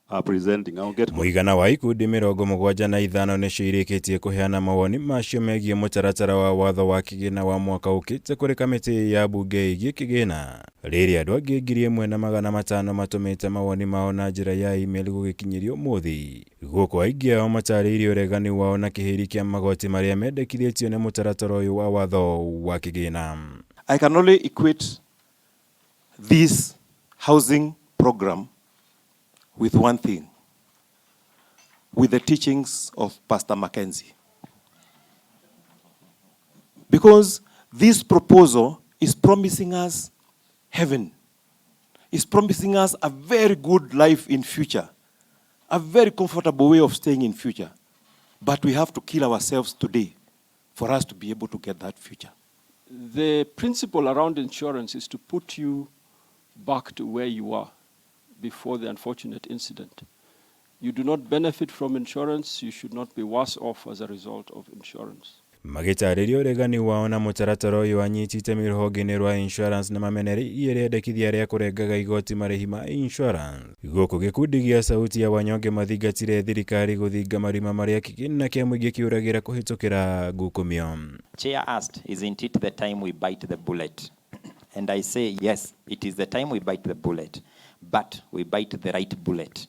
Are presenting. I'll get Mũigana wa ikundi 75 nĩcio irĩkĩtie kũheana mawoni macio megiĩ mũtaratara wa watho wa kĩgĩna wa mwaka ũkĩte kũrĩ kamĩtĩ ya mbunge ĩgiĩ kĩgĩna. Rĩrĩa andũ angĩ 1500 matũmĩte mawoni mao na njĩra ya email gũgĩkinyĩrio ũmũthĩ. Gũkũ aingĩ ao matarĩirie ũregani wao na kĩhĩri kĩa magoti marĩa mendekithĩtio nĩ mũtaratara ũyũ wa watho wa kĩgĩna. I can only equate this housing program with one thing, with the teachings of Pastor Mackenzie. Because this proposal is promising us heaven, is promising us a very good life in future, a very comfortable way of staying in future. But we have to kill ourselves today for us to be able to get that future. The principle around insurance is to put you back to where you are before the unfortunate incident. You do not benefit from insurance, you should not be worse off as a result of insurance. Magĩtarĩria ũregani wao na mũtaratara ũyũ, anyiti itemi rũhonge-inĩ rwa insurance na mamenereirie rĩendekithia rĩa kũrengaga igoti marĩhi ma insurance. Gũkũ gĩkundi gĩa Sauti ya Wanyonge mathingatire thirikari gũthinga marima marĩa kĩgĩna kĩa mũingĩ kĩũragĩra kũhĩtũkĩra ngukumio. Chair asked, "Isn't it the time we bite the bullet?" And I say, "Yes, it is the time we bite the bullet, but we bite the right bullet."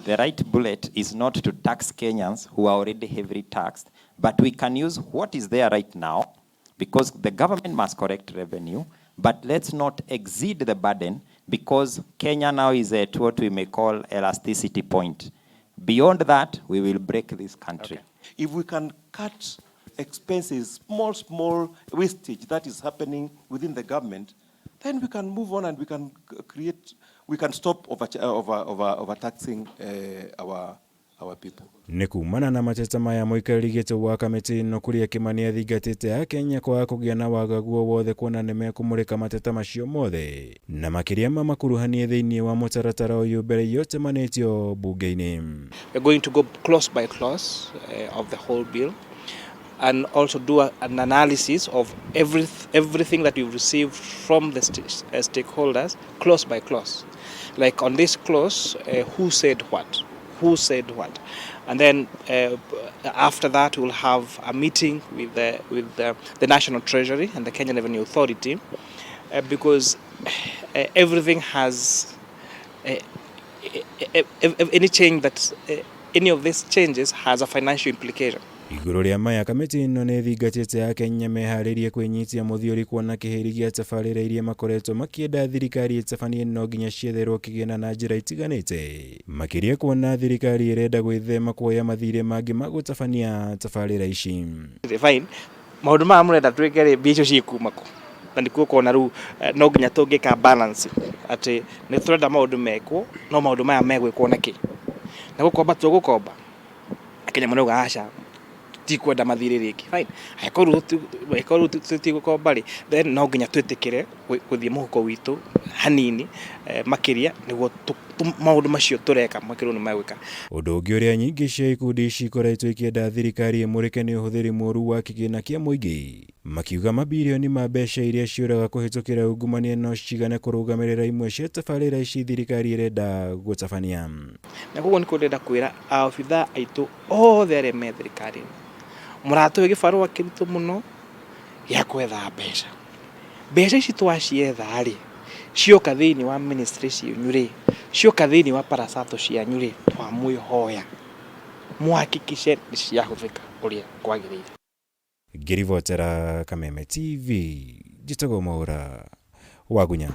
The right bullet is not to tax Kenyans who are already heavily taxed, but we can use what is there right now because the government must collect revenue, but let's not exceed the burden because Kenya now is at what we may call elasticity point. Beyond that, we will break this country. If we can cut expenses, small, small wastage that is happening within the government, then we can move on and we can create, we can stop overtaxing our people. Nĩ kumana na mateta maya, mũikarĩri gĩtĩ wa kamĩtĩ ĩno Kuria Kimani athingatĩte Akenya kwaga kũgĩa na wagagu o wothe kuona nĩ mekũmũrĩka mateta macio mothe na makĩria ma makuruhanie thĩinĩ wa mũtaratara ũyũ mbere yotemanĩtio mbunge-inĩ. We're going to go clause by clause of the whole bill and also do an analysis of everything that we've received from the stakeholders, clause by clause. Like on this clause, who said what? Who said what? And then after that, we'll have a meeting with the National Treasury and the Kenya Revenue Authority because everything has any change that any of these changes has a financial implication. Igũrũ rĩa maya, kamĩtĩ ĩno nĩ ĩthingatĩte Akenya meharĩrie kwĩnyitia mũthiori kuona kĩhĩri gĩa tabarĩra iria makoretwo makĩenda thirikari ĩtabanie no nginya cietherwo kĩgĩna na njĩra itiganĩte, makĩria kuona thirikari ĩrenda gwĩthema kuoya mathirĩ mangĩ ma gũtabania tabarĩra ici. Fine, maũndũ maya mũrenda twĩke rĩ, mbia icio cikuma kũ? Na nĩkuo ũkona rĩu no nginya tũngĩka balance atĩ nĩ tũrenda maũndũ mekwo, no maũndũ maya megwĩkwo na kĩ? Na gũkomba tũgũkomba? Akenya marauga aca, tikwenda mathirĩ rĩngĩ. Fine, angĩkorwo rĩu tũtigũkomba rĩ, then no nginya twĩtĩkĩre gũthiĩ mũhuko witũ hanini makĩria nĩguo maũndũ macio tũreka makĩrwo nĩ megwĩka. Ũndũ ũngĩ ũrĩa nyingĩ cia ikundi ici ikoretwo ikĩenda thirikari ĩmũrĩke nĩ ũhũthĩri mũũru wa kĩgĩna kĩa mũingĩ, makiuga mabirioni ma mbeca iria ciũraga kũhĩtũkĩra ungumania no cigane kũrũgamĩrĩra imwe cia tabarĩra ici thirikari ĩrenda gũtabania. Na koguo nĩkuo ndĩrenda kwĩra aobithaa aitũ othe arĩa me thirikari-inĩ, mũratũhe gĩbarũa kĩritũ mũno gĩa gwetha mbeca. Mbeca ici twacietha rĩ, cioka thĩinĩ wa ministry cianyu rĩ, cioka thĩinĩ wa parastatal cianyu rĩ, twamwĩhoya mũhakikice nĩ ciahũthĩka ũrĩa kwagĩrĩire. Ngĩribotera Kameme TV, njĩtagwo Mwaũra Wagunya.